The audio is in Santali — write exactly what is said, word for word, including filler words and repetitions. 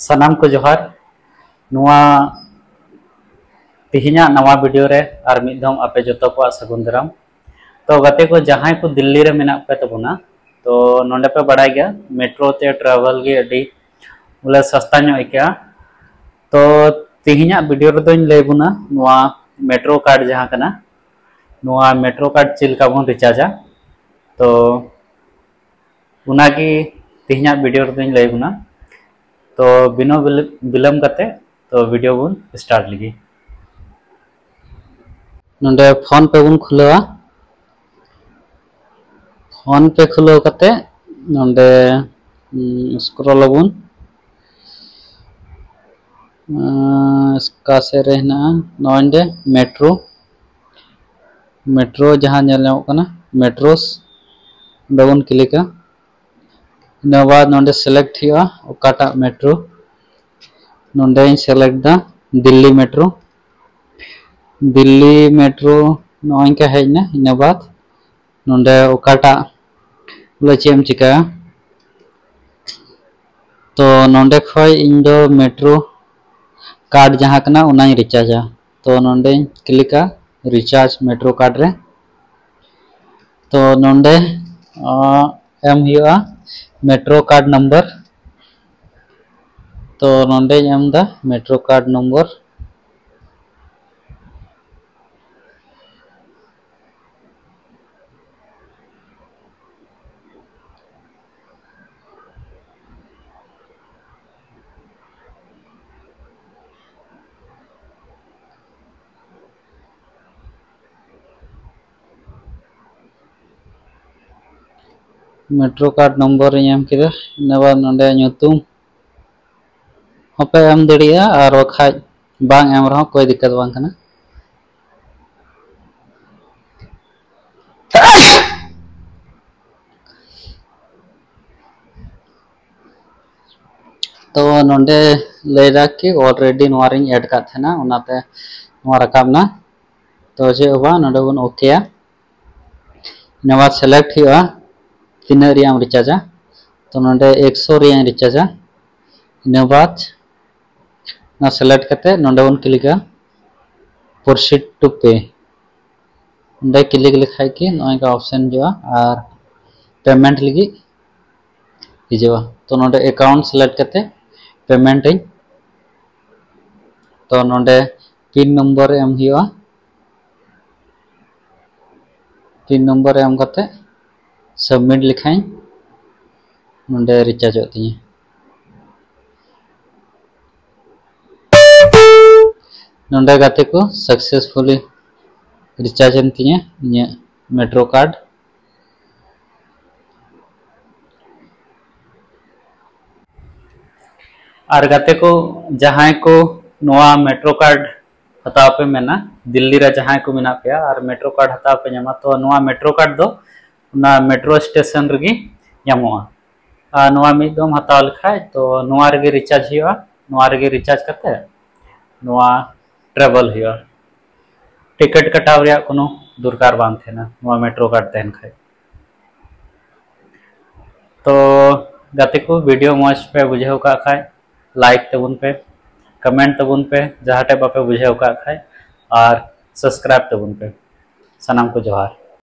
ᱥᱟᱱᱟᱢ ᱠᱚ ᱡᱚᱦᱟᱨ᱾ ᱱᱚᱣᱟ ᱛᱮᱦᱮᱧᱟᱜ ᱱᱟᱣᱟ ᱵᱷᱤᱰᱤᱭᱳ ᱨᱮ ᱟᱨ ᱢᱤᱫ ᱫᱷᱟᱣ ᱟᱯᱮ ᱡᱚᱛᱚ ᱠᱚᱣᱟᱜ ᱥᱟᱹᱜᱩᱱ ᱫᱟᱨᱟᱢ᱾ ᱛᱚ ᱜᱟᱛᱮ ᱠᱚ, ᱡᱟᱦᱟᱸᱭ ᱠᱚ ᱫᱤᱞᱞᱤ ᱨᱮ ᱢᱮᱱᱟᱜ ᱯᱮ ᱛᱟᱵᱚᱱᱟ, ᱛᱚ ᱱᱚᱰᱮ ᱯᱮ ᱵᱟᱲᱟᱭ ᱜᱮᱭᱟ ᱢᱮᱴᱨᱳ ᱛᱮ ᱴᱨᱟᱵᱷᱮᱞ ᱜᱮ ᱟᱹᱰᱤ ᱵᱚᱞᱮ ᱥᱚᱥᱛᱟ ᱧᱚᱜ ᱟᱹᱭᱠᱟᱹᱜᱼᱟ᱾ ᱛᱚ ᱛᱮᱦᱮᱧᱟᱜ ᱵᱷᱤᱰᱤᱭᱳ ᱨᱮᱫᱚᱧ ᱞᱟᱹᱭ ᱵᱚᱱᱟ ᱱᱚᱣᱟ ᱢᱮᱴᱨᱳ ᱠᱟᱨᱰ ᱡᱟᱦᱟᱸ ᱠᱟᱱᱟ, ᱱᱚᱣᱟ ᱢᱮᱴᱨᱳ ᱠᱟᱨᱰ ᱪᱮᱫ ᱞᱮᱠᱟ ᱵᱚᱱ ᱨᱤᱪᱟᱨᱡᱟ᱾ ᱛᱚ ᱚᱱᱟᱜᱮ ᱛᱮᱦᱮᱧᱟᱜ ᱵᱷᱤᱰᱤᱭᱳ ᱨᱮᱫᱚᱧ ᱞᱟᱹᱭ ᱵᱚᱱᱟ᱾ ᱛᱚ ᱵᱤᱱᱟᱹ ᱵᱤᱞ- ᱵᱤᱞᱚᱢ ᱠᱟᱛᱮ ᱛᱚ ᱵᱷᱤᱰᱤᱭᱳ ᱵᱚᱱ ᱥᱴᱟᱨᱴ ᱞᱮᱜᱮ᱾ ᱱᱚᱰᱮ ᱯᱷᱳᱱ ᱯᱮ ᱵᱚᱱ ᱠᱷᱩᱞᱟᱹᱣᱟ᱾ ᱯᱷᱳᱱ ᱯᱮ ᱠᱷᱩᱞᱟᱹᱣ ᱠᱟᱛᱮ ᱱᱚᱰᱮ ᱥᱠᱨᱚᱞ ᱟᱵᱚᱱ᱾ ᱚᱠᱟ ᱥᱮᱫ ᱨᱮ ᱦᱮᱱᱟᱜᱼᱟ? ᱱᱚᱜᱼᱚᱭ ᱱᱚᱰᱮ ᱢᱮᱴᱨᱳ, ᱢᱮᱴᱨᱳ ᱡᱟᱦᱟᱸ ᱧᱮᱞ ᱧᱟᱢᱚᱜ ᱠᱟᱱᱟ ᱢᱮᱴᱨᱳᱥ, ᱚᱸᱰᱮ ᱵᱚᱱ ᱠᱞᱤᱠᱟ᱾ ᱤᱱᱟᱹ ᱵᱟᱫ ᱱᱚᱰᱮ ᱥᱤᱞᱮᱠᱴ ᱦᱩᱭᱩᱜᱼᱟ ᱚᱠᱟᱴᱟᱜ ᱢᱮᱴᱨᱳ᱾ ᱱᱚᱰᱮᱧ ᱥᱤᱞᱮᱠᱴ ᱫᱟ ᱫᱤᱞᱞᱤ ᱢᱮᱴᱨᱳ᱾ ᱫᱤᱞᱞᱤ ᱢᱮᱴᱨᱳ ᱱᱚᱜᱼᱚᱭ ᱱᱚᱝᱠᱟ ᱦᱮᱡ ᱮᱱᱟ᱾ ᱤᱱᱟᱹ ᱵᱟᱫ ᱱᱚᱰᱮ ᱚᱠᱟᱴᱟᱜ ᱵᱚᱞᱮ ᱪᱮᱫ ᱮᱢ ᱪᱤᱠᱟᱹᱭᱟ, ᱛᱚ ᱱᱚᱰᱮ ᱠᱷᱚᱡ ᱤᱧ ᱫᱚ ᱢᱮᱴᱨᱳ ᱠᱟᱨᱰ ᱡᱟᱦᱟᱸ ᱠᱟᱱᱟ ᱚᱱᱟᱧ ᱨᱤᱪᱟᱨᱡᱟ᱾ ᱛᱚ ᱱᱚᱰᱮᱧ ᱠᱞᱤᱠᱟ ᱨᱤᱪᱟᱨᱡᱽ ᱢᱮᱴᱨᱳ ᱠᱟᱨᱰ ᱨᱮ᱾ ᱛᱚ ᱱᱚᱰᱮ ᱮᱢ ᱦᱩᱭᱩᱜᱼᱟ ᱢᱮᱴᱨᱳ ᱠᱟᱨᱰ ᱱᱟᱢᱵᱟᱨ᱾ ᱛᱚ ᱱᱚᱰᱮᱧ ᱮᱢ ᱮᱫᱟ metro card number. Metro card number ᱤᱧ ᱮᱢ ᱠᱮᱫᱟ᱾ ᱤᱱᱟᱹ ᱵᱟᱫ ᱱᱚᱰᱮ ᱧᱩᱛᱩᱢ ᱦᱚᱸᱯᱮ ᱮᱢ ᱫᱟᱲᱮᱭᱟᱜᱼᱟ, ᱟᱨ ᱵᱟᱠᱷᱟᱡ ᱵᱟᱝ ᱮᱢ ᱨᱮᱦᱚᱸ ᱠᱳᱭ ᱫᱤᱠᱠᱟᱛ ᱵᱟᱝ ᱠᱟᱱᱟ᱾ ᱛᱚ ᱱᱚᱰᱮ ᱞᱟᱹᱭ ᱫᱟ ᱠᱤ already ᱱᱚᱣᱟ ᱨᱤᱧ ᱮᱰ ᱠᱟᱜ ᱛᱟᱦᱮᱱᱟ, ᱚᱱᱟᱛᱮ ᱱᱚᱣᱟ ᱨᱟᱠᱟᱵ ᱮᱱᱟ᱾ ᱛᱚ ᱪᱮᱫ ᱦᱚᱸ ᱵᱟᱝ, ᱱᱚᱰᱮ ᱵᱚᱱ ᱳᱠᱮᱭᱟ᱾ ᱤᱱᱟᱹ ᱵᱟᱫ ᱥᱤᱞᱮᱠᱴ ᱦᱩᱭᱩᱜᱼᱟ ᱛᱤᱱᱟᱹᱜ ᱨᱮᱭᱟᱜ ᱮᱢ ᱨᱤᱪᱟᱨᱡᱟ᱾ ᱛᱚ ᱱᱚᱰᱮ ᱮᱠᱥᱚ ᱨᱮᱭᱟᱜ ᱤᱧ ᱨᱤᱪᱟᱨᱡᱟ᱾ ᱤᱱᱟᱹ ᱵᱟᱫ ᱚᱱᱟ ᱥᱤᱞᱮᱠᱴ ᱠᱟᱛᱮ ᱱᱚᱰᱮ ᱵᱚᱱ ᱠᱞᱤᱠᱟ proceed to pay᱾ ᱚᱸᱰᱮ ᱠᱞᱤᱠ ᱞᱮᱠᱷᱟᱡ ᱜᱮ ᱱᱚᱜᱼᱚᱭ ᱱᱚᱝᱠᱟ ᱚᱯᱥᱮᱱ ᱦᱤᱡᱩᱜᱼᱟ ᱟᱨ ᱯᱮᱢᱮᱱᱴ ᱞᱟᱹᱜᱤᱫ ᱦᱤᱡᱩᱜᱼᱟ᱾ ᱛᱚ ᱱᱚᱰᱮ ᱮᱠᱟᱣᱩᱱᱴ ᱥᱤᱞᱮᱠᱴ ᱠᱟᱛᱮ ᱯᱮᱢᱮᱱᱴ ᱟᱹᱧ᱾ ᱛᱚ ᱱᱚᱰᱮ ᱯᱤᱱ ᱱᱚᱢᱵᱚᱨ ᱮᱢ ᱦᱩᱭᱩᱜᱼᱟ᱾ ᱯᱤᱱ ᱱᱚᱢᱵᱚᱨ ᱮᱢ ᱠᱟᱛᱮ ᱥᱟᱵᱢᱤᱴ ᱞᱮᱠᱷᱟᱱ ᱱᱚᱰᱮ ᱨᱤᱪᱟᱨᱡᱚᱜ ᱛᱤᱧᱟᱹ᱾ ᱱᱚᱰᱮ ᱜᱟᱛᱮ ᱠᱚ ᱥᱟᱠᱥᱮᱥᱯᱷᱩᱞᱤ ᱨᱤᱪᱟᱨᱡᱽ ᱮᱱ ᱛᱤᱧᱟᱹ ᱤᱧᱟᱹᱜ ᱢᱮᱴᱨᱳ ᱠᱟᱨᱰ᱾ ᱟᱨ ᱜᱟᱛᱮ ᱠᱚ, ᱡᱟᱦᱟᱸᱭ ᱠᱚ ᱱᱚᱣᱟ ᱢᱮᱴᱨᱳ ᱠᱟᱨᱰ ᱦᱟᱛᱟᱣ ᱯᱮ ᱢᱮᱱᱟ, ᱫᱤᱞᱞᱤ ᱨᱮ ᱡᱟᱦᱟᱸᱭ ᱠᱚ ᱢᱮᱱᱟᱜ ᱯᱮᱭᱟ ᱟᱨ ᱢᱮᱴᱨᱳ ᱠᱟᱨᱰ ᱦᱟᱛᱟᱣ ᱯᱮ ᱧᱟᱢᱟ, ᱛᱚ ᱱᱚᱣᱟ ᱢᱮᱴᱨᱳ ᱠᱟᱨᱰ ᱫᱚ ᱚᱱᱟ ᱢᱮᱴᱨᱳ ᱥᱴᱮᱥᱚᱱ ᱨᱮᱜᱮ ᱧᱟᱢᱚᱜᱼᱟ᱾ ᱟᱨ ᱱᱚᱣᱟ ᱢᱤᱫ ᱫᱚᱢ ᱦᱟᱛᱟᱣ ᱞᱮᱠᱷᱟᱡ ᱛᱚ ᱱᱚᱣᱟ ᱨᱮᱜᱮ ᱨᱤᱪᱟᱨᱡᱽ ᱦᱩᱭᱩᱜᱼᱟ᱾ ᱱᱚᱣᱟ ᱨᱮᱜᱮ ᱨᱤᱪᱟᱨᱡᱽ ᱠᱟᱛᱮ ᱱᱚᱣᱟ ᱴᱨᱟᱵᱷᱮᱞ ᱦᱩᱭᱩᱜᱼᱟ᱾ ᱴᱤᱠᱤᱴ ᱠᱟᱴᱟᱣ ᱨᱮᱭᱟᱜ ᱠᱳᱱᱳ ᱫᱚᱨᱠᱟᱨ ᱵᱟᱝ ᱛᱟᱦᱮᱱᱟ ᱱᱚᱣᱟ ᱢᱮᱴᱨᱳ ᱠᱟᱨᱰ ᱛᱟᱦᱮᱱ ᱠᱷᱟᱡ᱾ ᱛᱚ ᱜᱟᱛᱮ ᱠᱚ, ᱵᱷᱤᱰᱤᱭᱳ ᱢᱚᱡᱽ ᱯᱮ ᱵᱩᱡᱷᱟᱹᱣ ᱠᱟᱜ ᱠᱷᱟᱡ ᱞᱟᱭᱤᱠ ᱛᱟᱵᱚᱱ ᱯᱮ, ᱠᱚᱢᱮᱱᱴ ᱛᱟᱵᱚᱱ ᱯᱮ ᱡᱟᱦᱟᱸ ᱴᱷᱮᱡ ᱵᱟᱯᱮ ᱵᱩᱡᱷᱟᱹᱣ ᱠᱟᱜ ᱠᱷᱟᱡ, ᱟᱨ ᱥᱟᱵᱥᱠᱨᱟᱭᱤᱵ ᱛᱟᱵᱚᱱ ᱯᱮ᱾ ᱥᱟᱱᱟᱢ ᱠᱚ ᱡᱚᱦᱟᱨ᱾